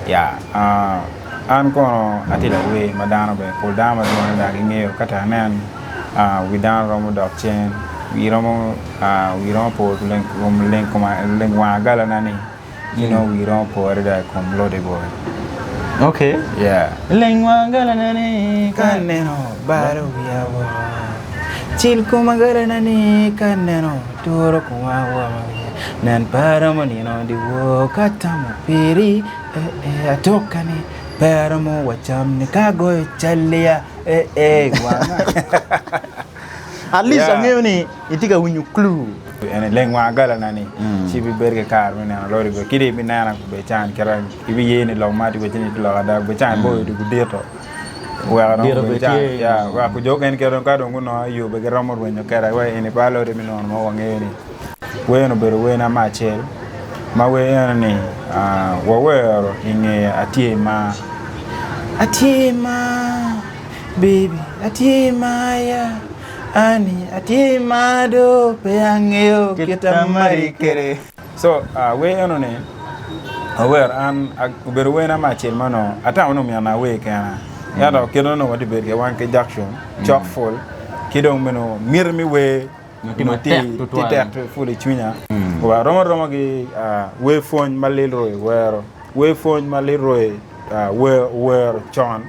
Ya, an kono atye lawer ma dano bene pol dano madwong adada gingeyo ka tek anen wi dano romo dok cen wi romo wi romo po leng wang agalana ni ci nongo wi romo po adada i kom Lodi Boy. Okay. Yeah. Leng wang agalana ni ka aneno baro wiya woko cil kom agalana ni ka aneno Turo koma woko Nen pe aromo nino dyewor ka atamo piri eh eh Atuka ni pe aromo wa cam ni ka agoyo cal-liya eh eh Wanga At least Yeah. angeyo ni itye ka winyo clue. Eni leng wang agalana ni ci ibibedo ki kare me neno lori bene kadi ibinena kubed can kite ibiye ni lok ma atye kwede ni tye lok ada kubed can iboyo dwogo dito weko dong Dito obed bene can tye. yeah weko jo okene kit ka dong gunongo yo bene giromo rwenyo keda wa eni pe alode me nono ma wangeyo ni wer obedo werna me acel ma wer eno ni wawero inge atye i mar atye i mar baby atye i mar ya ani atye i mar do pe angeyo kit amari kwede. So wer eno ni awero an obedo werna me acel ma onongo atamo ni omyero awer kena ento kit ma onongo watye bedo kwede wan ki Jackson cok pul ki dong bene miti me wer onongo tye tek pul i cwinya rom aroma ki wer pwony ma Lil Roy wero wer pwony ma Lil Roy owero con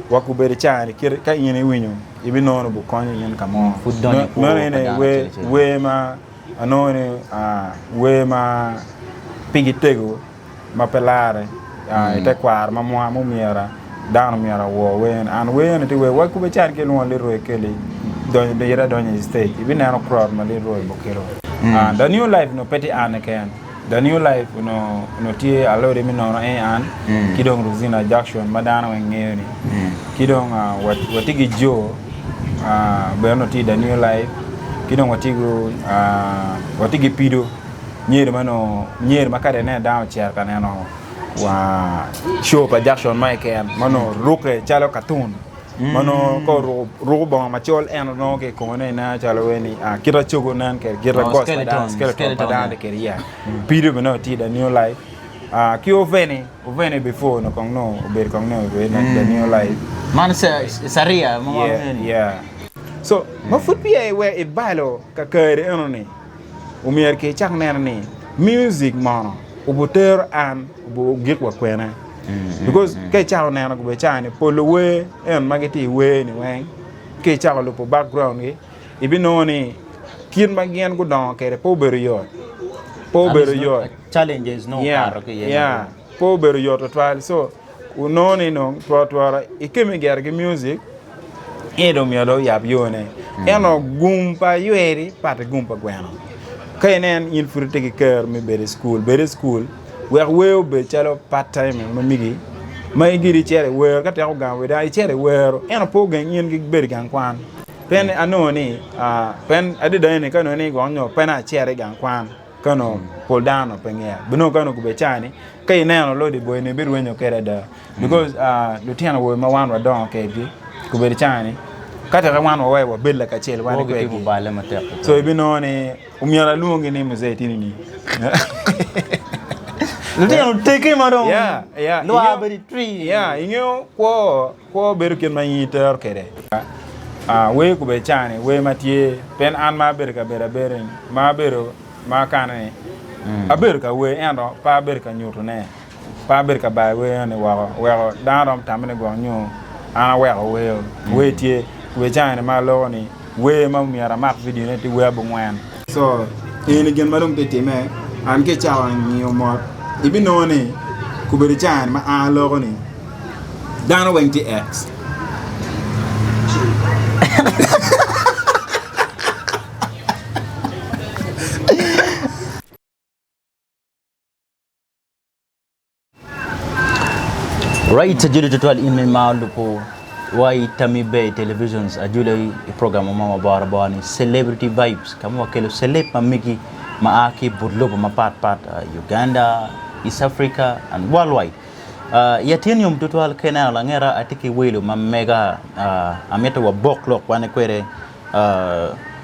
wa gubedo cani kit ka in iwinyo ibinongo ni obikonyo in ka mo meno ene wer ma Anongo ni wer ma pigi tego ma pe larre i tekwaro ma mwa mumyera dano myero owor wer eni. An wer eni tye wer wa kube cal ki ilwongo Leroy Kelly donyo ite adonyo i stage ibineno crowd ma Leroy bokelo. The new life onongo pe tye an keken The new life onongo tye alode me nono en an ki dong Rosina Jackson ma dano weng ngeyo ni ki dong watye ki Joe bene onongo tye i The New Life ki dong watye watye ki Pido nyeri ma onongo nyeri ma kadi ineno dano ocito ka neno wa show pa Jackson mo keken ma onongo rukke calo katun ma nongo ka oruko ruko bongo macol en nongo ki i kome nongo ineno calo weni kit acogo nen kwede kit ghost pa dano skeleton pa dano tye kwede iya Pido bene onongo tye i The New Life ki Oveni Oveni before onongo kong nongo obedo kong nongo obedo i The New Life. Man Caria ma wangeyo ni. Yeah. So ma pud peya iweko ibalo kakari eno ni omyero ki icak neno ni music mono obutero an obugik wa kwene because ka icako neno gubedo caa ni pol luwer en ma gitye i wer ni weng ka icako lubo background gi ibinongo ni kit ma gin gudongo kwede pe obedo yot pe obedo yot Challenges nongo Yeah, okato ki iye. yeah. Pe obedo yot tutwal so onongo ni dong twero twero ikemme gire ki music ento dong myero dong oyab yone ento gum pa yweri pat ki gum pa gweno ka inen in pud itye ki kero me bedo i cukul bed i cukul wek wer obed calo part time ma megi ma igiri icito iwero ka tek ogamo wi dano icito iwero ento pe ogeng in ki bedo i gang kwan pien anongo ni pien adada eni ka onongo ni gwok nyo pe nongo acito i gang kwan Ka onongo pol dano onongo pe ngeya binongo ka onongo gubedo cani ka ineno lodi boy ni ibirwenyo kwede ada because lutino awobe ma wan wadongo kwedgi gubedo cani ka teke wan waweyo wabed lakacel wan kwedgi so ibinongo ni omyero alwongi ni muzee tini ni Lutino otegi ma dong Yeah, yeah. lwar Ingeyo- bedo i tree. Yeah, ingeyo kwo kwo bedo kit ma in itero kwede. Ah, wer gubedo cani wer ma tye pien an ma abedo kabedo abedo ni ma abedo ma akane ni abedo ka wer ento pe abedo ka nyutone pe abedo ka bayo wer eni woko weko dano romo tamo ni gwok nyo an aweko wer wer tye wer cani ma aloko ni wer ma myero amak vidio ne tye wer abongwen. So eni gin ma dong tye time an ka icako ngiyo mot ibinongo ni kobedo cani ma an aloko ni Dano weng tye ex. Right ajoli tutwal in me ma olubo wa i Tammy Bay Televisions ajoli i program mo ma waboro abora ni Celebrity Vibes ka ma wakelo celeb ma megi ma a ki i but lobo mapat pat Uganda, East Africa and worldwide. I atin yom tutwal ka ineno langeta atye ki welo ma mega amito wabok lok wane kwede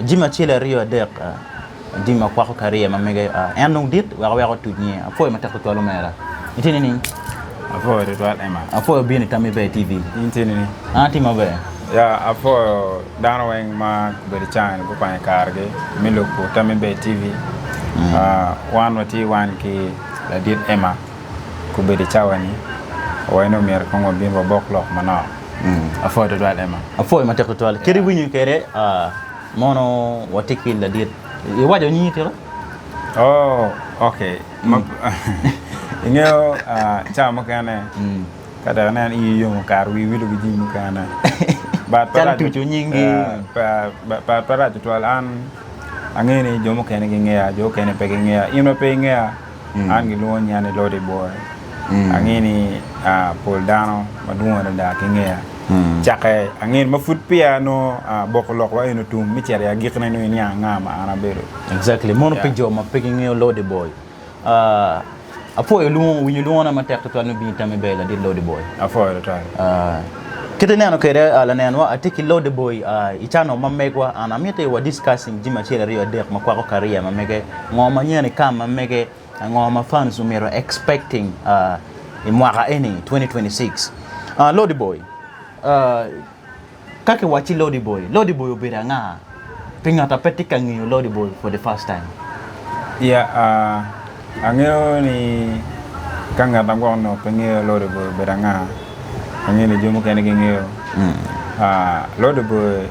jami acel aryo adek jami ma kwako kariya ma mege en dong dit wek awek otuc nyinge apwoyo matek tutwal omera. Itye nining? Apwoyo tutwal Emma. Apwoyo bino i Tammi Ber TV. In tye nining? An atye maber. Ya, apwoyo dano weng ma gubedo i caa-ni gukwanyo karegi me lubo Tammi Ber TV. Wan watye wan ki ladit Emma gubedo i cawa-ni wa ni myero kong wabin wabok lok manok. Apwoyo tutwal Emma. Apwoyo matek tutwal. Kit iwinyo kwede mono watye ki ladit. Iwaco nyingi tika? Oh, okay. Ingeyo cawa mukene ka dok ineno iyi yom okato wii wilo ki jami mukene. Calo tuco nyingi. But pe rac tutwal an angeyo ni jo mukene gingeya jo mukene pe gingeya. In ma pe ingeya an gilwongo nyinga ni Lodi Boy. Angeyo ni pol dano madwong adada gingeya. Cakke angeyo ni ma pud peya nongo boko lokwa eni otum me cito i agikkine nongo iniang anga ma an abedo. Exactly. Mono pi jo ma pe gingeyo Lodi Boy. Apwoyo lwongo, winyo lwongona matek tutwal me bino i tammi ber ladit Lodi Boy. Apwoyo tutwal. Kit ineno kwede lanenwa, atye ki Lodi Boy i channel ma megwa and amiti wa discussing jami acel aryo adek ma kwako career ma mege, ngo ma nyen i kam ma mege, ngo ma fans omyero expecting i mwaka eni 2026. Lodi Boy, Ka kiwacci Lodi Boy, Lodi Boy obedo anga? Pi ngat a pe tye ka ngeyo Lodi Boy for the first time. Yeah, angeyo ni ka ngat ma gwok onongo pe ngeyo Lodi Boy obedo anga, angeyo ni jo mukene gingeyo. Lodi Boy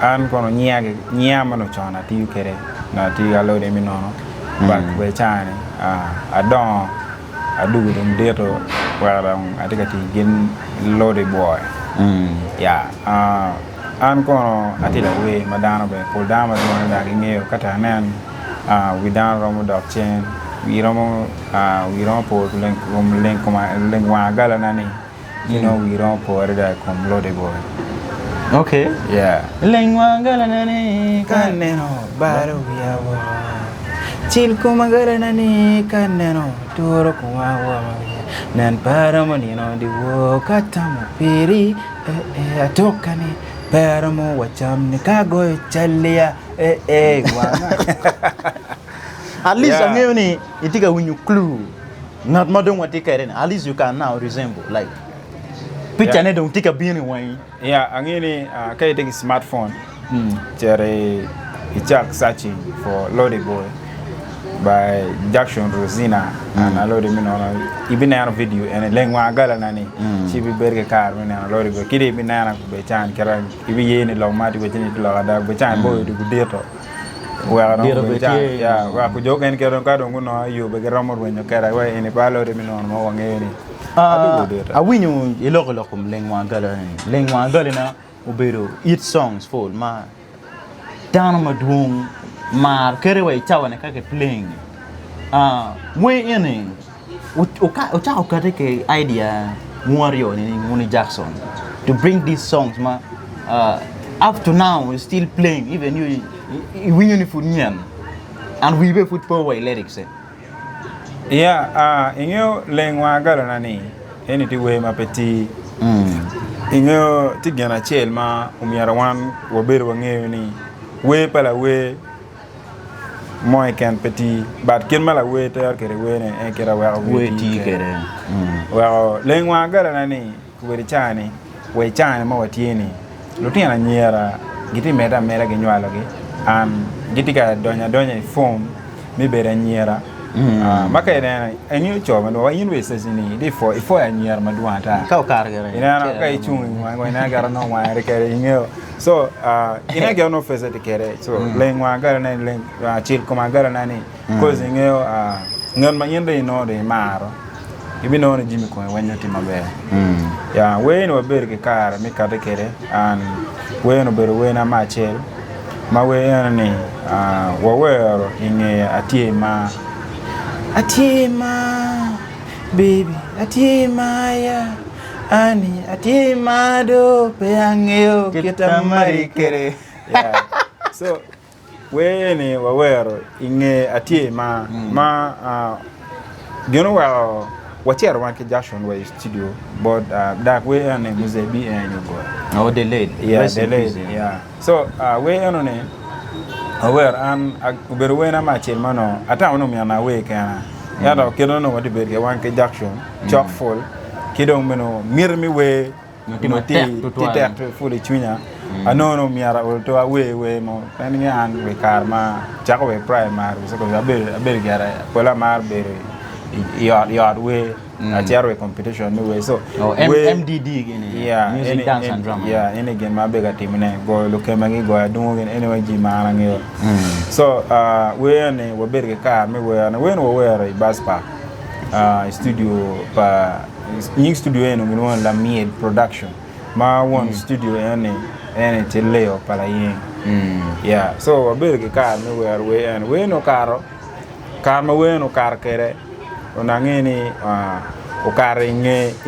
an kono nyinga ma onongo con atiyo kwede, onongo atiyo ki Alode me nono but wa i caa-ni adongo. Adugo dong dito weko dong atye ka tic gin lodi bwoy ya an kono atye lawer ma dano bene pol dano madwong adada gingeyo ka tek inen wi dano romo dok cen wi romo po leng wang agalana ni ci nongo wi romo po adada i kom lodi bwoy. Okay. Yeah. Leng wang agalana ni ka aneno baro wiya woko cil kom agalana ni ka aneno turo koma woko nen pe aromo nino dyewor ka atamo piri eh eh atuka ni pe aromo wa cam ni ka agoyo cal ya eh eh wanga. At least Yeah. angeyo ni itye ka winyo clue ngat ma dong watye kwede ni at least you can now resemble like picture ne dong tye ka bino i wangi. Yeah, angeyo ni uh, ka itye ki smartphone cit i icak searching for Lodi Boy by Jackson Rosina and Alodi me nono ibineno video eni leng wang agalana ni ci ibibedo ki kare me neno Lodi Boy kadi ibinena be can kite ibiye ni lok ma atye wacci ni tye lok ada be can boy odoko dito weko dong Dito obedo be can tye. yeah weko jo okene kite dong ka dong gunongo yo be giromo rwenyo kede wa eni pe Alodi me nono ma wangeyo ni Ah, awinyo iloko lok kom leng wang agalana ni. Leng wang agalana obedo it songs full ma dano madwong maro kadi wa i cawa ni ka ki playing. Ah, wer eni ocako kati ki idea mwaryo ni Muni Jackson to bring these songs ma ah, up to now is still playing even you iwinyo ni pud nyen and wi bene pud po wa i lyrics e. Yeah, ah, ingeyo leng wang agalona ni eni tye wer ma pe tii. Ingeyo tye gin acel ma omyero wan wabedo wangeyo ni wer pa lawer mo keken pe tii but kit ma lawer tero kwede werne en kit ma weko wer tii kwede. Weko leng wang agalona ni Obedo i caa-ni, wa i caa-ni ma watye-ni, lutino anyira gitye medde ameda ki nywalogi and gitye ka donyo adonya i form me bedo anyira ma ka ineno ingeyo co madwong wa in bene iceceni itye ipwoyo anyira madwong ata ineno ka icung ineno gire nongo wangi tye kede ingeyo so ineno gire nongo face tye kede so leng wang agalane leng cel kom agalane ni Coz ingeyo ngat ma in dong inongo dong imaro ibinongo ni jami kome weng nongo tye maber. Ya wer ni wabedo ki kare me kati kwede and wer ni obedo wer namba acel ma wer eno ni wawero inge atye mar. Atye mar baby atye mar ya ani atye mar do pe angeyo kit amari kwede. Yeah. So Wer eni wawero i nge atye ma ma gin oweko wacito wan ki Jackson wa i studio bot dak wer eno ni Muzee B en aye ogoyo. Oh, delayed. Yeah, Rest in delayed, peace, yeah. yeah. So wer eno ni awero an obedo werna me acel ma onongo atamo ni omyero awer kena. Ento kit ma onongo watye ka bedo kwede wan ki Jackson cok pul ki dong meno miti me wer Nongo tye onongo matek tutwal. tye tek pul i cwinya anongo ni myero aol to awer wer mo pien ni an wa i kare ma acako wa i primary secondary abedo abedo gire pol amaro bedo i ot wer acito wa i competition me wer so Oh, M- wer MDD gini. Yeah, Music, eni- dance eni- and drama. Yeah, eni gin ma abedo ka timone goyo lukema gi goyo adungo gini eni weng jami ma an angeyo. So uh, wer ni wabedo ki kare me werone. Wer ni wawero i Bus Park uh, i studio pa nying studio eni gilwongo ni Lamiel Production ma won studio eni eni tye Leo pa Layeng. Yeah, so wabedo ki kare me wero wer eni. Wer ni okato Kare ma wer-ni okato kwede, onongo angeyo ni okato i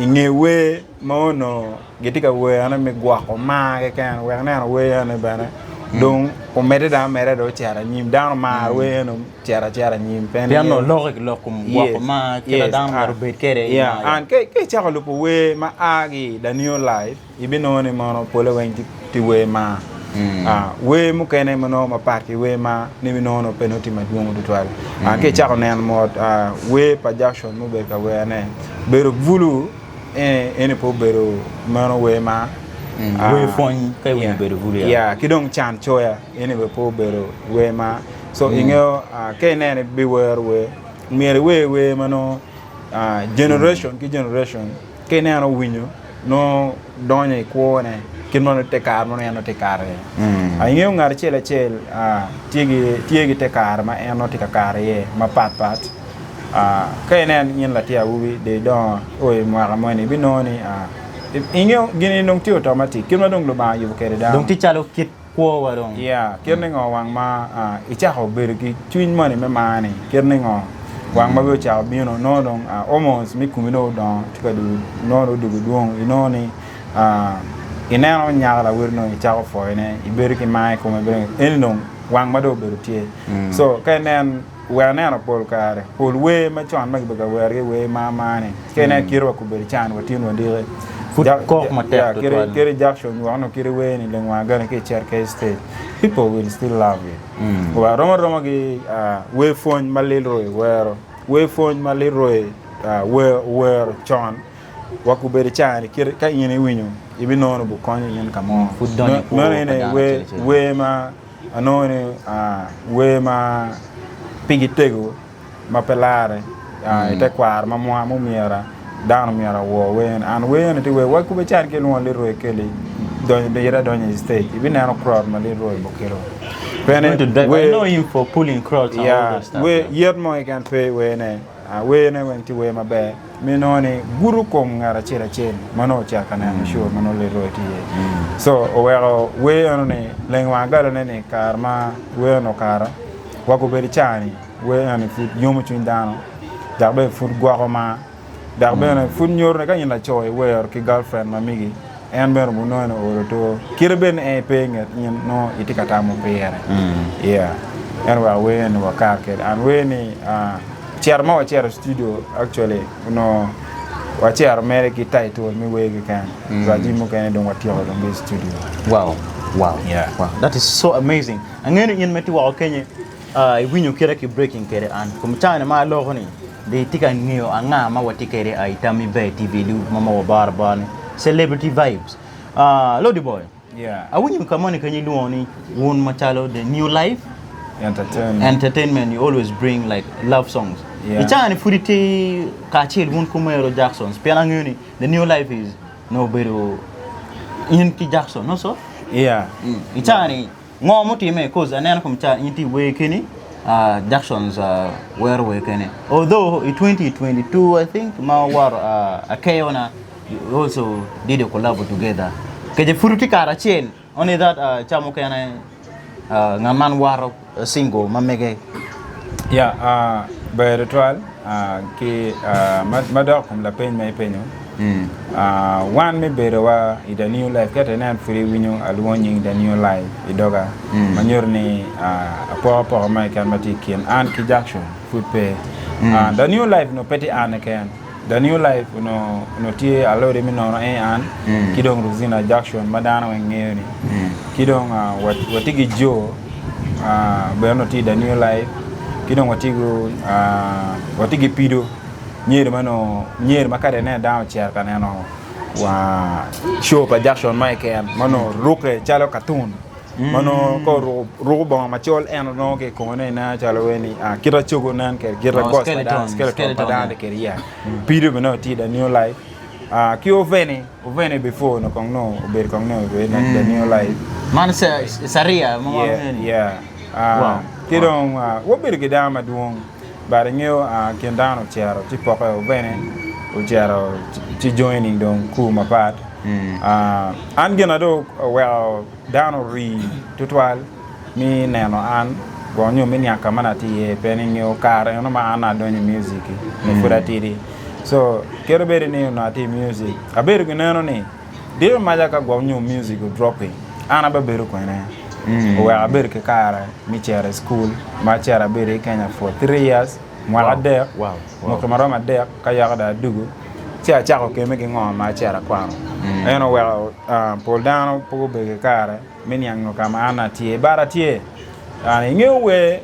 nge wer ma onongo gitye ka werone me gwoko mar keken wek neno wer eni bene dong omedde dong ameda dong ocito anyim dano omaro wer eni ocito acita anyim Pien onongo loko i lok kom gwoko mar kit ma dano myero obed kwede i mar. Ka icako lubo wer ma a ki i The New Life Ibinongo ni mono pole weng tye wer mar. Wer mukene ma nongo mapat ki wer mar ni ibinongo nongo pe nongo tye madwong tutwal. Ka icako neno mot wer pa Jackson ma obedo ka werone bedo bulu eni pe obedo meno wer mar. Wer pwony ka iwinyo bedo bulu ya. Ki dong can coya eni bene pe obedo wer mar. So ingeyo ka ineno ibiwero wer myero iwer wer ma nongo generation ki generation Ka ineno winyo nongo donyo i kwone kit ma nongo tekare ma nongo en nongo tye ka kato iye. Ingeyo ngat acel acel tye ki tekare ma en nongo tye ka kato iye mapat pat. Ka inen in latin awobi dong idongo o i mwaka moni ibinongo ni ingeyo gin-ni dong tye automatic kit ma dong Lubanga oyubo kwede dano. Dong tye calo kit kwowa dong. Yeah, kit ni ngo wang ma icako bedo ki cwiny moni me mar ni, kit ni ngo wang ma bene ocako bino nongo dong hormones me komi dong odongo tye ka dwogo nongo dong odwogo dwong inongo ni ineno nyako lawoti nongo icako pwoyone ibedo ki mar i kome bene eni dong wang ma dong obedo tye so ka inen Wek aneno pol kare, pol wer macon ma kibedo ka werogi wer mar mar-ni, ka ineno kite wa kobedo can wa tin wa diki. Pud kok matek tutwal. Kite Jackson wek onongo kite wer ni leng wang gani ka icito ki i stage, people will still love you. Wa rom aroma ki wer pwony ma Lilroy wero, wer pwony ma Lilroy wero con wa kobedo can kite ka in iwinyo ibinongo ni obikonyo in ka mo. Pud donyo i kwo Meno pa ene dano acel acel. wer ma Anongo ni wer ma pigi tego ma pe larre i tekwaro ma mwa mumyera dano myero owor wer eni. An wer eni tye wer wa kube can ki ilwongo Leroy Kelly donyo ite adonyo i stage ibineno crowd ma Leroy bokelo. Going to drive. I know him for pulling crowds and all those stuff. Wer yet mo keken pe i werne. Werne weng tye wer maber. Me nongo ni gudo kom ngat acel acel ma nongo ocito ka neno show ma nongo Leroy tye iye. So oweko wer eno ni leng wang agalane ni kare ma wer eno okato wa gubedo ca ni wer eno ni pud yomo cwiny dano dok bene pud gwoko mar dok bene pud nyuto ni ka in laco iwero ki girlfriend ma megi en bene obinongo ni oolo tur kite bed ni en pe inget in nongo itye ka tamo pire. Yeah. En oweko wer eni wakato kwede. And wer ni Cito ma wacito i studio actually onongo wacito mere ki title me wer keken mm. Jami mukene dong watyeko dong ki i studio. Wow. Wow. Yeah. Wow. That is so amazing. Angeyo ni in ma itye woko kenye uh, iwinyo kite ki breaking kede an. Kom cani ma aloko ni di tye ka ngeyo anga ma watye kede i Tammy Bay TV lu ma ma wabaro abara ni Celebrity Vibes. Uh, Lodi Boy. Yeah. Awinyo ka moni kenyo ilwongo ni wun macalo the new life Entertainment. entertainment you always bring like love songs. Yeah. I caa ni pud itye kacel wun ki Omero Jacksons pien angeyo ni the new life is nongo obedo in ki Jackson no so? Yeah. I caa ni ngo mutime cause aneno kom caa in itye wer keni uh, Jacksons uh, wero wer kene although i 2022 I think ma war uh, akeyo na You also did a collabo together. Keje pud wutye karacel only that uh, ca mukene uh, ngat man waro single ma mege. Yeah, uh, ber tutwal uh, ki uh, ma dok kom lapeny ma ipenyo. Mm. Uh, wan me bedowa i The New Life, kete inen pud iwinyo alwongo nying The New Life i doga, mm. ma nyuto ni uh, apokapoka ma keken ma tye i kin an ki Jackson pud pe. Mm. Uh, The New Life no pe tye an keken. The New Life onongo tye alode me nono en an ki dong Rosina Jackson ma dano weng ngeyo ni ki dong watye ki Joe bene onongo tye i The New Life. Ki dong watye ki watye ki pido nyeri ma nongo nyeri ma kadi inen dano ocito ka neno wa show pa Jackson mo keken ma nongo rukke calo katun ma nongo ka oruko ruko bongo macol ento nongo ki i kome nongo ineno calo weni kit acogo nen kwede kit Oh, gos pa dano skeleton, skeleton pa skeleton, dano yeah. tye kwede yeah pido bene nongo tye the new life ki oveni oveni before onongo kong nongo obedo kong nongo obedo the new life Man Saria ma yeah wangeyo ni. yeah Wow. Ki dong wabedo ki dano madwong but ingeyo kin dano ocito ci poke bene ocito ci joining dong crew mapat. An gin na dong oweko dano ori tutwal me neno an gwok nyo me niang ka ma atye iye pien ingeyo kare eno ma an adonyo i music ni pud atidi so kadi bed ni onongo atye i music abedo ki neno ni Diro maca ka gwok nyo music o dropping an abebedo kwene oweko abedo ki kare me cito i school ma acito abedo i Kenya for 3 years mwaka adek mwaki maromo adek ka yaka dong adugo ci acako keme ki ngo ma acito akwano en oweko pol dano pe gubedo ki kare me niango ka ma an atye but atye ingeyo wer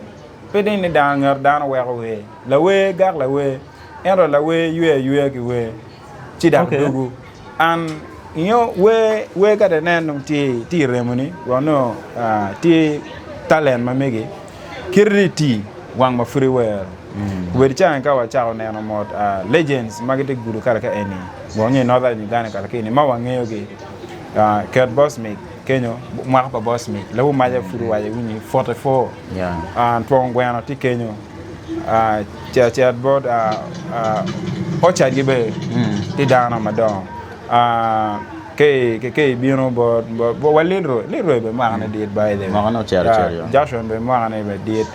pe ni ngat dano weko wer lawer gak lawer ento lawer ywe ayweya ki wer ci dok dugu. An ingeyo wer wer ka inen dong tye tye i remoni wek nongo tye talent ma megi kiti ni iti wang ma pud iwero. Obedo cani ka wacako neno mot legends ma gitye gudo kare ka eni gwok nyo i Northern Uganda kare ka eni ma wangeyogi ket Bosmic kenyo mwaka pa Bosmic lawu maca pud owaco iwinyo 44 twong gweno tye kenyo. Cet bot ocagi bene tye dano madongo ka ibino bot wa Leroy, Leroy bene mwakane dit by the way, Joshua bene mwakane bene dit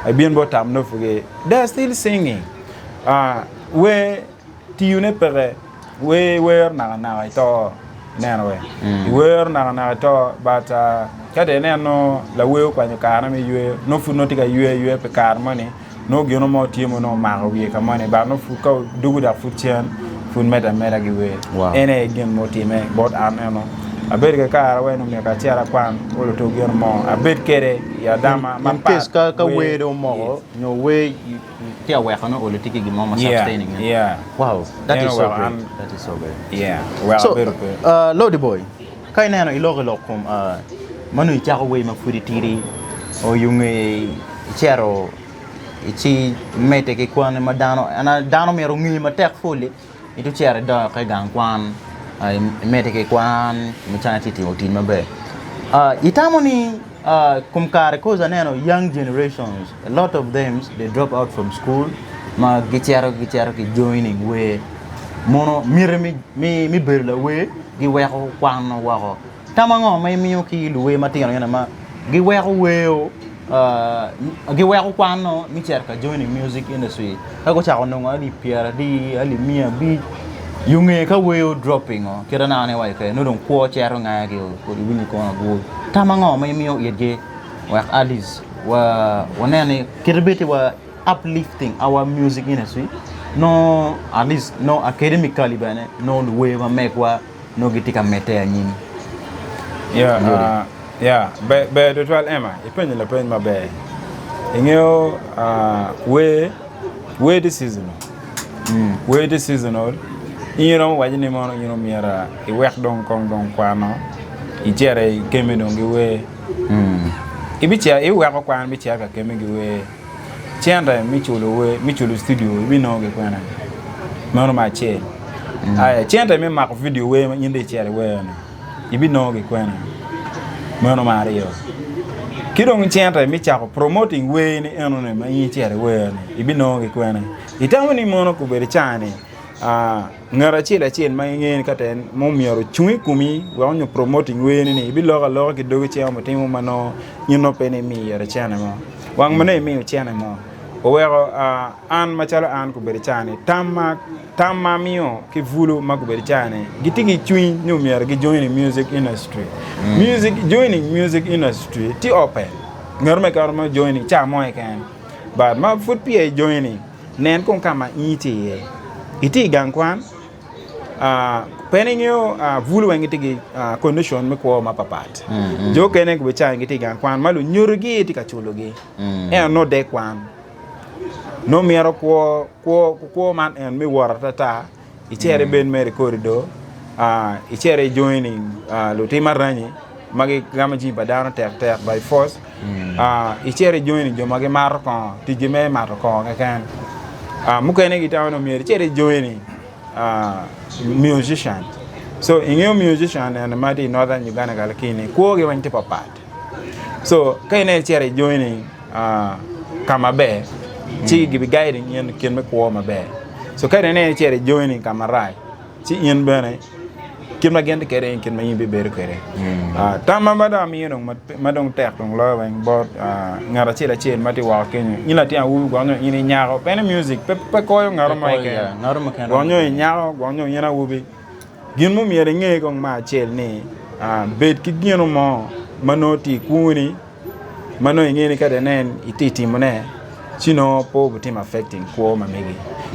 ibino bot Tam Nofugi they are still singing wer Tiyone peke, wer iwero nakanaka ito, ineno we? Iwero nakanaka ito but ka dong ineno lawer okwanyo kare me yweyo nongo pud nongo tye ka yweyo ayweya pi kare moni nongo gino mo tye ma nongo omako wiye ka moni but nongo pud ka odwogo dok pud cen pud medde ameda ki wer. En aye gin mutime bot an eno. Abedo ki kare wek omyero kacel akwan olo to gino mo abed kwede i adama In mapat case ka wer. wer dong omoko nyo wer Tye aweko nongo olo tye ki gin mo ma Yeah, sustaining en. yeah. Wow, that En is so oweko great. an- That is so great. Yeah, oweko So, abedo pe. uh, Lodi boy, ka ineno iloko lok kom uh, ma nongo icako wer ma pud itidi, oyo nge icito ici medde ki kwanni ma dano, en a- dano myero onge matek fully, ito cito idok i gang kwan, uh, imedde ki kwan, macalo itye timo tic maber. Uh, itamo ni Kom kare cause aneno young generations a lot of them they drop out from school ma gicito gicito ki joining wer mono miti me bedo lawer giweko kwano woko. Tam ango ma imiyo ki luwer matino eni ma giweko wer giweko kwano me cito ka joining music industry ka gucako nongo alip pyeradi alip miya abic yo nge ka wer o dropping o kit ma naka iwaco kwede nongo dong kwo cito ngagi o kodi iwinyo kono agur tam ango ma imiyo itgi wek at least wanen ni kit bed ni wa uplifting our music industry nongo at least nongo academically bene nongo luwer ma megwa nongo gitye ka medde anyim. Yeah, yeah. Ber tutwal Emma, ipenyo lapeny maber. Ingeyo wer, wer tye seasonal. Wer tye seasonal. In iromo waco ni mono in omyero iwek dong kong dong kwano icit ikemme dong ki wer. Ibicito iweko kwan ibicito ka kemme ki wer. Cente me culo wer, me culo studio ibinongo ki kwene? Meno me acel. Aya cente me mako vidio wer ma in dong icito iwero-ni ibinongo ki kwene? Meno me aryo. Ki dong cente me cako promoting wer ni enoni ma in icito iwero-ni ibinongo ki kwene? Itamo ni mono kobedo caa-ni ngat acel acel ma ingeyo ni ka te ma myero ocung i komi wek onyo promoting wer ni ibiloko aloka ki dogi cen otimo ma nongo in nongo pe ni imiyo ite cene mo. Wang ma nongo imiyo cene mo oweko an macalo an gubedo caa-ni tam ma tam ma amiyo ki bulu ma gubedo caa-ni gitye ki cwiny ni myero gi join i music industry. Music joining music industry tye open ngat mo keken romo joining ca mo keken but ma pud peya i joining nen kong ka ma in itye iye itye i gang kwan pe ni ingeyo bulu weng gitye ki condition me kwo mapapat jo okene gubedo caa gitye i gang kwan ma lunyodogi tye ka culogi ento nongo de kwan. Nongo myero kwo kwo kwo man en me wot atata icit ibed mere i korido icit i joining lutim aranyi ma gigamo jami pa dano tek tek by force icit i joining jo ma gimato kongo ticgi me mato kongo keken mukene gitamo ni myero icit i joining musician so ingeyo musician eni ma tye i Northern Uganda kara kini kwogi weng tye papat so ka ineno icito i joining ka maber ci gibi guiding in kit me kwo maber so ka ineno icito i joining ka marac ci in bene kit ma gin tye kwede en kit ma in ibibedo kwede. Tamma ma dong amiyo dong ma dong tek dong loyo weng bot ngat acel acel ma tye woko kenyo in latin awobi gwok nyo in inyako pien ni music pe koyo ngat mo keken gwok nyo inyako gwok nyo in awobi gin ma myero inge kong me acel ni bed ki gino mo ma nongo tye i kwoni ma nongo ingeyo ni ka inen itye ka timone ci nongo pe obitimo affecting kwo ma megi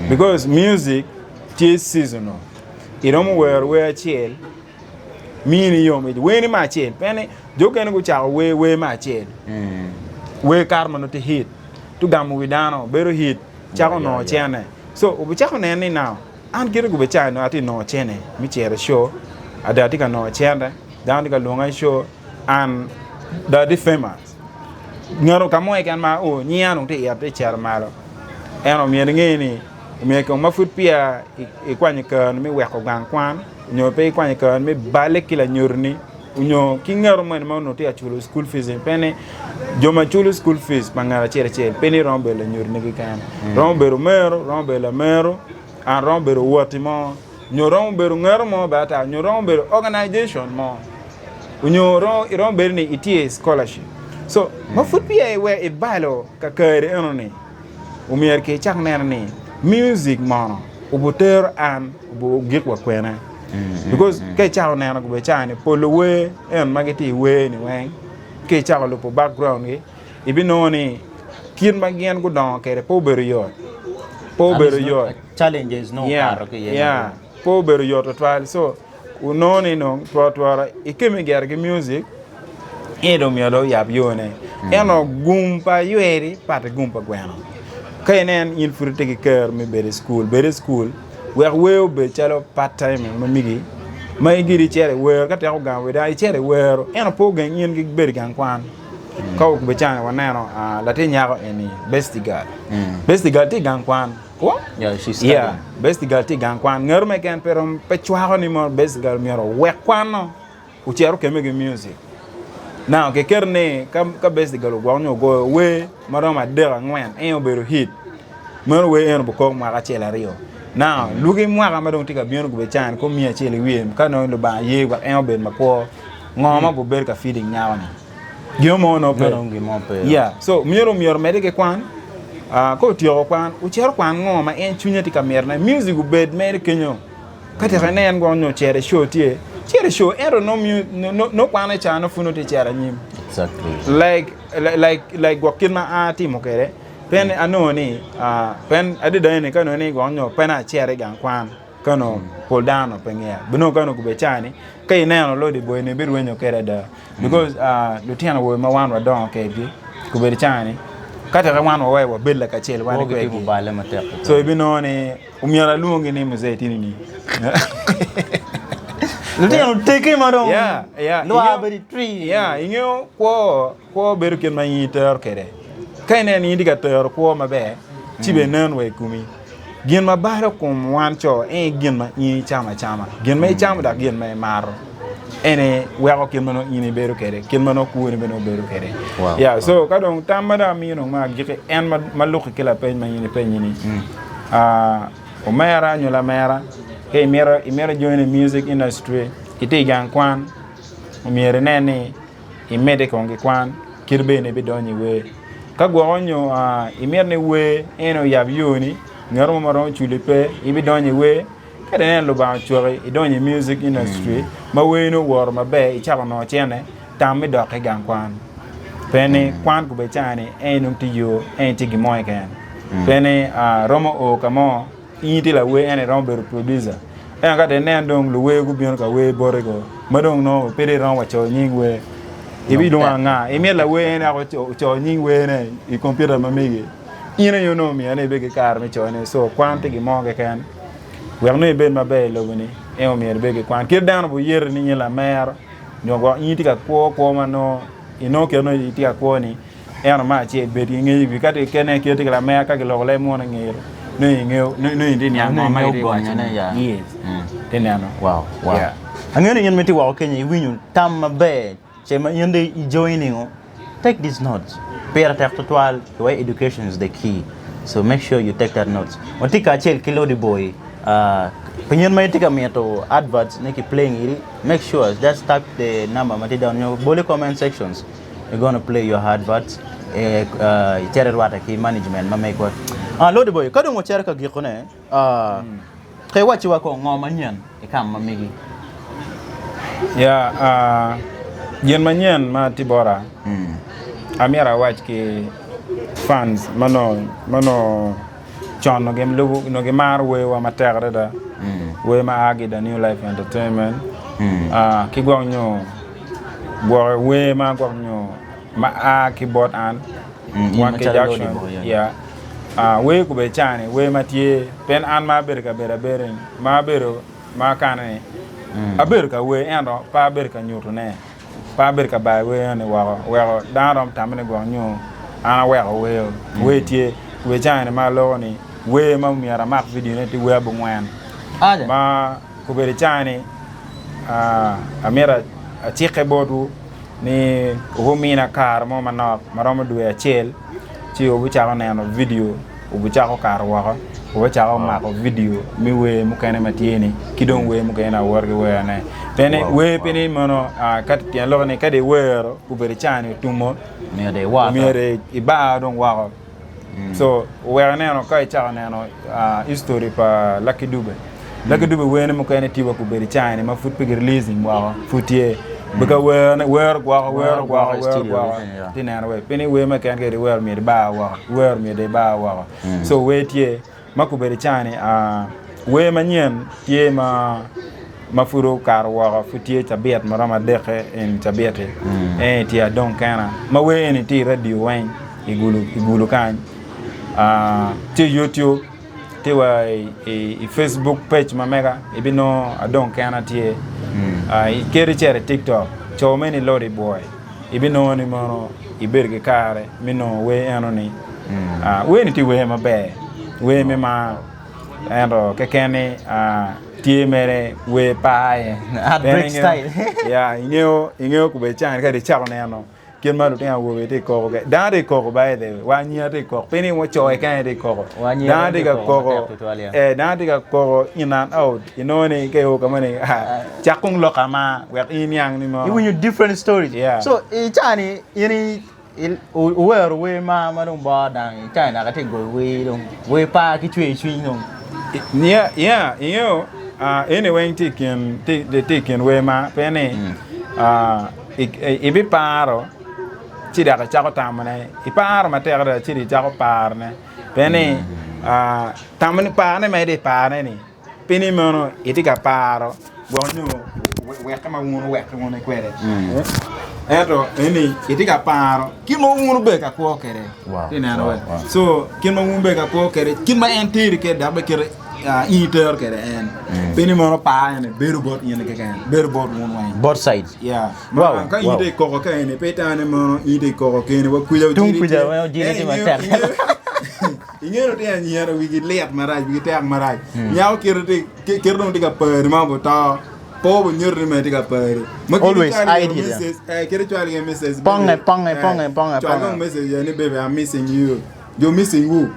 because music tye seasonal iromo wero wer acel mini yom ic wer ni me acel pien ni jo okene gucako wer wer me acel wer kato ma nongo tye hit ci ogamo wi dano bedo hit cako nongo cene so obicako neno ni now an kite gube ca nongo atye nongo cene me cito i show ada atye ka nongo cene dano tye ka lwonga i show and dong atye famous ngat ka mo keken ma ao nyinga dong tye ito tye cito malo ento myero inge ni Omyero kong ma pud peya ikwanyo kareni me weko gang kwan nyo pe ikwanyo kareni me balle ki lanyodoni nyo ki ngat moni ma onongo tye ka culo cukul fic ni pe ni jo ma culo cukul fic pa ngat acel acel pe ni romo bedo lanyodoni keken romo bedo omero romo bedo lamero and romo bedo watti mo nyo romo bedo ngat mo bene ata nyo romo bedo organization mo nyo romo bedo ni itye i scholarship so ma pud peya ibalo kakari enoni. Omyero ki icak neno ni music mono obutero an obugik wa kwene because ka icako neno gubedo caa ni pol luwer en ma gitye i wer ni weng ka icako lubo background gi ibinongo ni kit ma gin gudongo kwede pe obedo yot pe obedo yot Challenges nongo yeah okato ki iye yeah pe obedo yot tutwal so Onongo ni dong twatwara ikemme gire ki music ento dong myero dong oyab yone ento gum pa ayweri pat ki gum pa gweno ka inen in pud itye ki kero me bedo i cukul bed i cukul wek wer obed calo part time ma megi ma igiri icito iwero ka tek ogamo wi dano icito iwero ento pe ogeng in ki bedo i gang kwan ka obicane waneno latin nyako eni bestie girl bestie girl tye i gang kwan. Kwo? Yeah, she's studying. Yeah, best girl tye i gang kwan. Ngeto mo keken pe rom pe cwako ni mo best girl myero owek kwan-no ocit okemme ki music. Now kiketo ni ka ka best girl ogwoko nyo ogoyo wer ma romo adek angwen en obedo hit meno wer eno bikok mwaka acel aryo. Now lwaki mwaka ma dong tye ka bino gubedo can kong miya acel i wiye ka nongo Lubanga ye wek en obed makwo ngo ma gubedo ka feeding nyako-ni. Gin mo onongo pe. Nongo gin mo pe. Yeah. So myero myero omedde ki kwan. Ah, ka otyeko kwan, ocito kwan ngo ma en cwinye tye ka mitone. Music obed mere kenyo. Ka tek inen gwok nyo ocito i show tye, cito i show ento nongo mu- no- no- nongo kwane ca nongo pud nongo tye cito anyim. Exactly. Like like like gwok kit ma an atimo kwede, pien anongo ni ah, pien adada eni ka onongo ni gwok nyo pe na acito i gang kwan. Ka onongo pol dano onongo pe ngeya. Binongo ka onongo gubedo caa ni, ka ineno lodi boy ni ibirwenyo kwede ada. Because lutino awobe ma wan wadongo kwedgi gubedo caa ni, ka teke wan waweyo wabed lakacel wan Kwo gitye kwedgi. gubale matek tutwal. So ibinongo ni omyero alwongi ni muzee tini ni. Lutino otegi ma dong Yeah, yeah. lwar Ingeyo- bedo i tree. Yeah, ingeyo kwo Kwo bedo kit ma in itero kwede. Ka ineno ni in itye ka tero kwo maber, ci bene nen wa i komi. Gin ma balo kom wan co en aye gin ma in icamo acama. Gin ma icamo dok gin ma imato en aye weko kit ma nongo in ibedo kwede, kit ma nongo kwoni bene obedo kwede. Yeah, so ka dong tam ma dong amiyo dong me agikki en ma luki ki lapeny ma in ipenyi-ni, ah, omera nyo lamera ka imito imito join i music industry, itye i gang kwan, omyero inen ni imedde kong ki kwan kit bene ibidonyo i wer. Ka gwoko nyo imito ni wer en oyab yoni, ngat mo ma romo culi pe, ibidonyo i wer. Ka dong ineno Lubanga ocwaki idonyo i music industry ma werni owoto maber icako nongo cene, tam me dok i gang kwan. Pien ni kwan kubed cani en nongo tye yo, en tye gin mo keken. Pien ni romo o ka mo In itye lawer ento iromo bedo producer. Ento ka dong inen dong luwer gubino ka wer boti ko ma dong nongo pe dong iromo wa coyo nying wer. Ibilwongo anga? Imito lawer en wek oco nying werne i kompiuta ma megi. In aye onongo myero ni ibed ki kare me coyone so kwan tye gin mo keken wek nongo ibed maber i lobo-ni en omyero ibed ki kwan. Kit dano buyeti ni in lamero nyo gwok in itye ka kwo kwo ma nongo inongo kit ma itye ka kwo ni ento me acel bed ki ngec i wi ka tye kene kit tye ki lamera ka kiloko leb munu i ngeye nongo ingeyo nongo itye niang ngo ma gitye ka wacone yes itye neno. Wow wow angeyo ni in ma itye woko kenyo iwinyo tam maber Ce ma in dong i joining o, take these notes, pire tek tutwal the way education is the key so make sure you take that notes. Watye kacel ki Lodi Boy, uh, pi nyen ma itye ka mito adverts ni ki playing iri, make sure just type the number ma tye down nyo bol i comment sections, we gonna play your adverts eh, uh, icito irwate ki management ma megwa. Uh, Lodi Boy, ka dong wacito ka gikone, uh, Ka iwacciwa kong ngo manyen i kam ma megi? Ya, ah, gin manyen ma tye bota, amyero awac ki fans ma nongo ma nongo con nongo gilubo nongo gimaro werwa matek adada, wer ma a ki i The New Life Entertainment, ah, ki gwok nyo gwok wer ma gwok nyo ma a ki bot an Mm, in wan ki macalo Jackson, Lodi Boy, yeah. Ah, wer kube cani wer ma tye pien an ma abedo i kabedo abedo ni ma abedo ma akane ni abedo ka wer ento pe abedo ka nyutone pe abedo ka bayo wer eni woko weko dano romo tamo ni gwok nyo an aweko wer wer tye kube cani ma aloko ni wer ma myero amak vidio ne tye wer abongwen Aja. ma kobedo cani ah, amito acikke botwu ni wubimina kare mo manok ma romo dwe acel ci wubucako neno vidio wubucako kato woko wubicako mako vidio me wer mukene ma tye-ni ki dong wer mukene dok wuwoto ki werone pien ni wer pe ni mono ka tyen lok ni ka dong iwero obedo cani otumo myero ibar dong woko. So oweko ineno ka icako neno history pa Lucky Dube, Lucky Dube werne mukene tye wa gubedo i cani ma pud pe gi releasing woko pud tye be ka werne wero gwoko wero gwoko wero gwoko ti neno we pien ni wer mo keken ka iwero myero ibar woko iwero myero ibar woko so wer tye Ma kobedo i caa-ni, wer manyen tye ma ma pud okato woko pud tye cabit ma romo adekke eni cabit-ti en aye tye adong kena ma wer eni tye i radio weng i gulu kany tye i youtube tye wa i facebook page ma mega ibinongo adong kena tye kadi icito i tiktok co meno ni lodi boy. Ibinongo ni mono ibedo ki kare me nongo wer enoni. Wer-ni tye wer maber, wer me mar ento keken ni tye mere wer par aye. Heartbreak style. Ya, ingeyo ingeyo kubed cani ka icako neno kit ma lutino awobe tye ka koko kwede. Dano tye ka koko by the way, wa anyira tye ka koko, pe ni co keken aye tye ka koko. Wa anyira Dano tye ka tye ka koko koko, matek tutwal, ya. eh, dano tye ka koko in and out. Inongo ni ka io ka moni, cak kong lok ama wek in iniang ni mono. Iwinyo different stories. Yeah. So i caa-ni in i iwero wer mar ma dong bor dang i caa-ni dok itye ka goyo wer dong wer par ki cwer cwiny dong. Yeah, yeah, ingeyo eni weng tye i kin tye i kin wer mar pien ni ibiparo ci dok icako tamone iparo matek adada ci dong icako parone pien ni tamone parone ma itye ka parone ni Pi ni meno itye ka paro gwok nyo wekke ma wun wuwekke wun kwede ento eni itye ka paro kit ma wun wubedo ka kwo kwede Itye neno we so kit ma wun wubedo ka kwo kwede kit ma en teri kwede dok bene kit in itero kwede en pi ni meno par eni bedo bot in keken bedo bot wun weng Both sides. Yeah. Ma ka in itye ka koko ka eni pe itamo ni mono in itye ka koko keni wa kuca Tung ojiri kuca tye. weng ojiri Ento tye ingeyo matek. ingeyo Ingeyo lutino anyira wigi lit marac, wigi tek marac. Nyako kite tye kite dong tye ka pari ma obuto. Pe obunyuto ni mere tye ka pari. Ma kite Always cwalo hide iye it. message, eh, kite cwalo iye message, Ponge, baby, ponge, eh, ponge, ponge, cwal ponge. kong message iye ni baby I'm missing you. You missing who?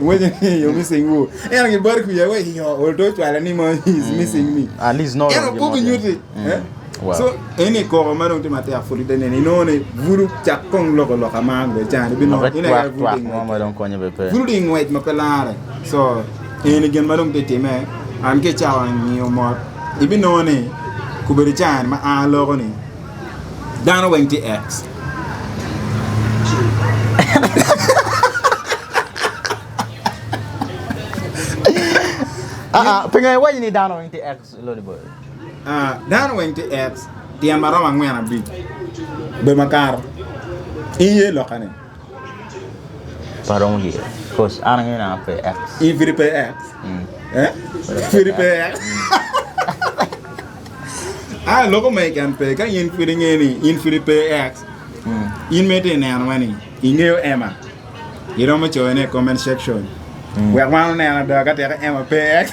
Waco ni you missing who? Ento gibaro kwiya wa iyo, ol to cwalo ni mo he is missing me. At least no Ento wrong pe obinyuti. Eh? Wow. So eni koko ma dong tye matek pud ite neno inongo ni bulu cak kong loko lok amar bene cani ibinongo Lokke in aye twak bulu twak tye mo ngwec ma dong konyo be pe. bulu tye ngwec ma pe lare so eni gin ma dong tye time an ki icako ngiyo mot ibinongo ni kobedo cani ma an aloko ni dano weng tye ex. Ah ah, pingo iwaco ni dano weng tye ex Lodi boy? Dano weng tye ex tyen ma romo angwen abic be makato. In iye loka ni? Pe aromo ye cause an angeyo ni an pe ex. In pudi pe ex? Eh? Pudi pe ex? Ah, loko ma iken pe. Ka in pudi ingeyo ni in pudi pe ex, in ma itye neno ni ingeyo Emma, iromo coyone i comment section. Wek wan onen ada ka teke Emma pe ex.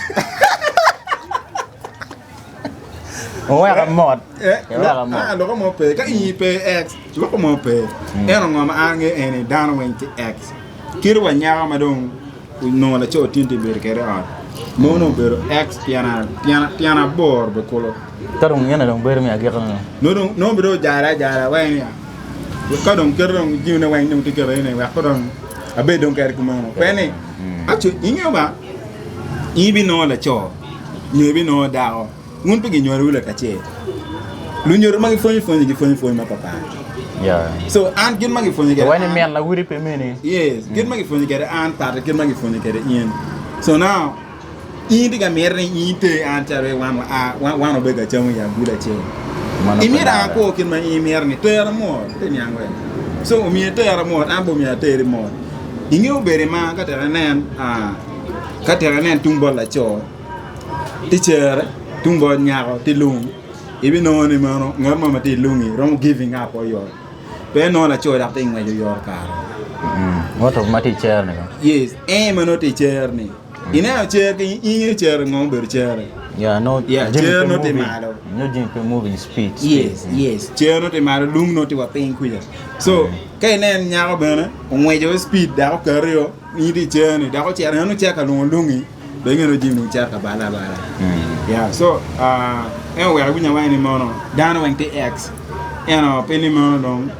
Oweka mot. Eh, Oweka mot. ah, loko mo pe. Ka in pe ex, loko mo pe. Ento ngo ma an angeyo en ni dano weng tye ex. Kit wa nyako ma dong onongo laco tin tye bedo kwede i ot, mono obedo ex tyen aboro be kulu. Ka dong ene dong bedo me agikki-ni. Nongo dong bedo ojale ajala weng niya, ka dong keto dong jamine weng dong tye keto ene wek pe dong abed dong kede kumeno. Pe ni, actually ingeyo ba, in ibinongo laco nyo ibinongo dako, wun pe ginywalowu lakacel. Lunyodo ma gipwonyo pwonyi gipwonyo pwony mapapat. So an kit ma gipwonyo kwede Wai ni min lawoti pe mini. Yes, kit ma gipwonyo kwede an pat ki kit ma gipwonyo kwede in. So now in itye ka miti ni in iter an calo wan wa wan wabed ka cam i agulu acel. Imito an akwo kit ma in imito ni tera mot, ite niang wek. So omiyo itera mot, an bene omyero ateri mot. Ingeyo bedo i mar ka tek inen ka tek inen tung bot laco ti cere, tung bot nyako ti lung, ibinongo ni meno ngat mo ma tye i lungi romo giving up oyot. Pe inongo laco dok tye ka ngwec oyot kare. What of ma tye i cere-ni kono? Yes, en ma nongo tye i cere-ni. Ineno cer ki ingeyo cere ngo obedo cere? Yeah, no, Yeah, jami cer pe nongo tye moving. malo. No jami pe moving speed. speed. Yes, yes. Cer nongo tye malo, lung nongo tye wa piny kuca. So, ka inen nyako bene ongweco speed dok okati in itye i cer-ni dok ocito en ocito ka lwongo lungi dong inge nongo jami dong cito ka bale abala. Yeah, so uh, en oweko iwinyo awaci ni mono dano weng tye ex. Ento pe ni mono dong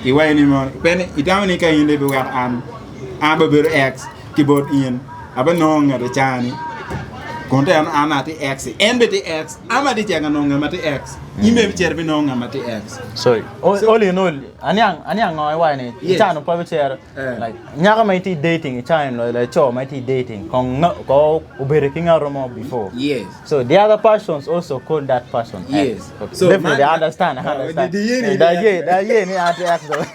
iwaco ni mono pe ni itamo ni ka in dong ibiweko an an abedo ex ki bot in abenongo ngat i caa-ni kun te an an atye ex en bene tye ex an bene atye cito ka nongo ngat ma tye ex in bene ibicito ibinongo ngat ma tye ex. So, all in all, aniang aniang ngo iwaco ni Yes. i caa-nu pe abicito Eh. Like, nyako ma itye dating i caa-ni laco ma itye dating kong ko obedo ki ngat mo before. Yes. So the other persons also call that person ex. Yes. Okay. So, Definitely, man- I understand. I Uh, understand. di- di ye ni Da di ye, ex. da ye ni ati ex though.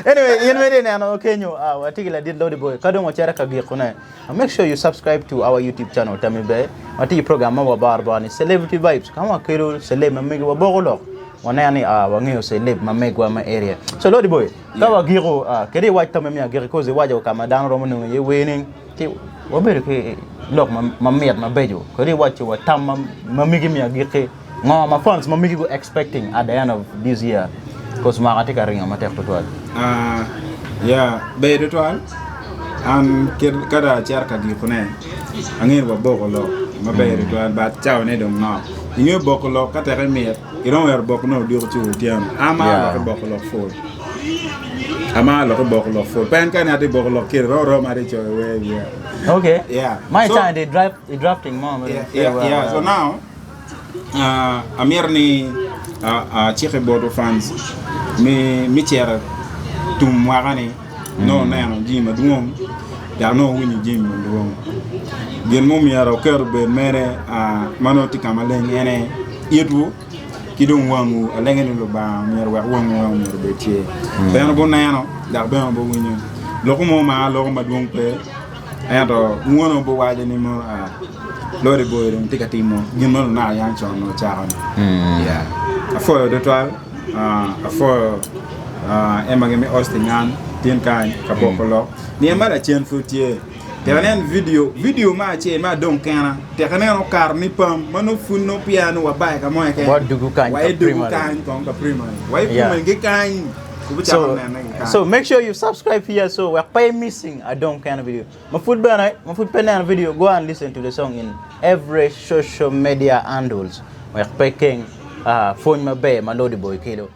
Anyway, in mere neno kenyo, ah, watye ki ladit Lodi Boy. Ka dong wacito ka gikone, ah, make sure you subscribe to our YouTube channel, Tammy Bay. Watye ki program ma wabaro baro ni Celebrity Vibes. Ka wakelo celeb ma megi waboko lok. Waneno ni ah, wangeyo celeb ma megwa ma area. So Lodi Boy, ka wagiko, ah, kadi iwac tamme me agikki, cause iwaco ka ma dano romo nongo iye wer-ni, ci wabedo ki lok ma mit mabeco. Kadi iwaco wa tam ma megi me agikki. Ngo ma fans ma megi gu expecting at the end of this year cause mwaka tye ka ringo matek tutwal. Ah, yeah, ber tutwal. An kit ka dong acito ka gikone, angeyo ni waboko lok maber tutwal but cawane dong nok. Ingeyo boko lok ka teke mit, iromo wero bokone odiko ci otyeno. An amaro Yeah. lok i boko lok pul. Amaro lok i boko lok pul. Pe en ka ni atye boko lok kiri, romo romo atye coyo wer i wiya. Okay. Yeah. Ma So- icani di draft i drafting mo. Yeah, yeah, yeah. So now, Amito ni aciki botwu fans me cito tum mwaka-ni nongo wuneno jami madwong dok nongo wuwinyo jami madwong. Gin ma omyero wuket obed mere ma nongo tye ka maleng en aye itwu ki dong wangwu alenge ni Lubanga myero owek wangwu weng myero obed tye. Bene wubineno dok bene wubiwinyo. Lok mo ma aloko madwong pe. Ento wun wubiwaco ni mono a Lodi Boy dong tye ka timo gin ma lunaka yam con onongo ocako-ni. Yeah. Apwoyo tutwal, apwoyo Emma gin me Austin an tin kany ka boko lok. Niye ma lacen pud tye. Tek inen video, video me acel ma adong kena, tek inen okato ni pam ma nongo pud nongo peya nongo wabayo ka mo keken. Wa dugu kany Wa ka idugu primary. kany kong ka primary. Wa i Yeah. primary ki kany. So, so make sure you subscribe here so wek pe missing adong kena video. Ma pud bene, ma pud pe neno video, go and listen to the song in every social media handles wek pe keng uh, pwony maber ma Lodi Boy kelo.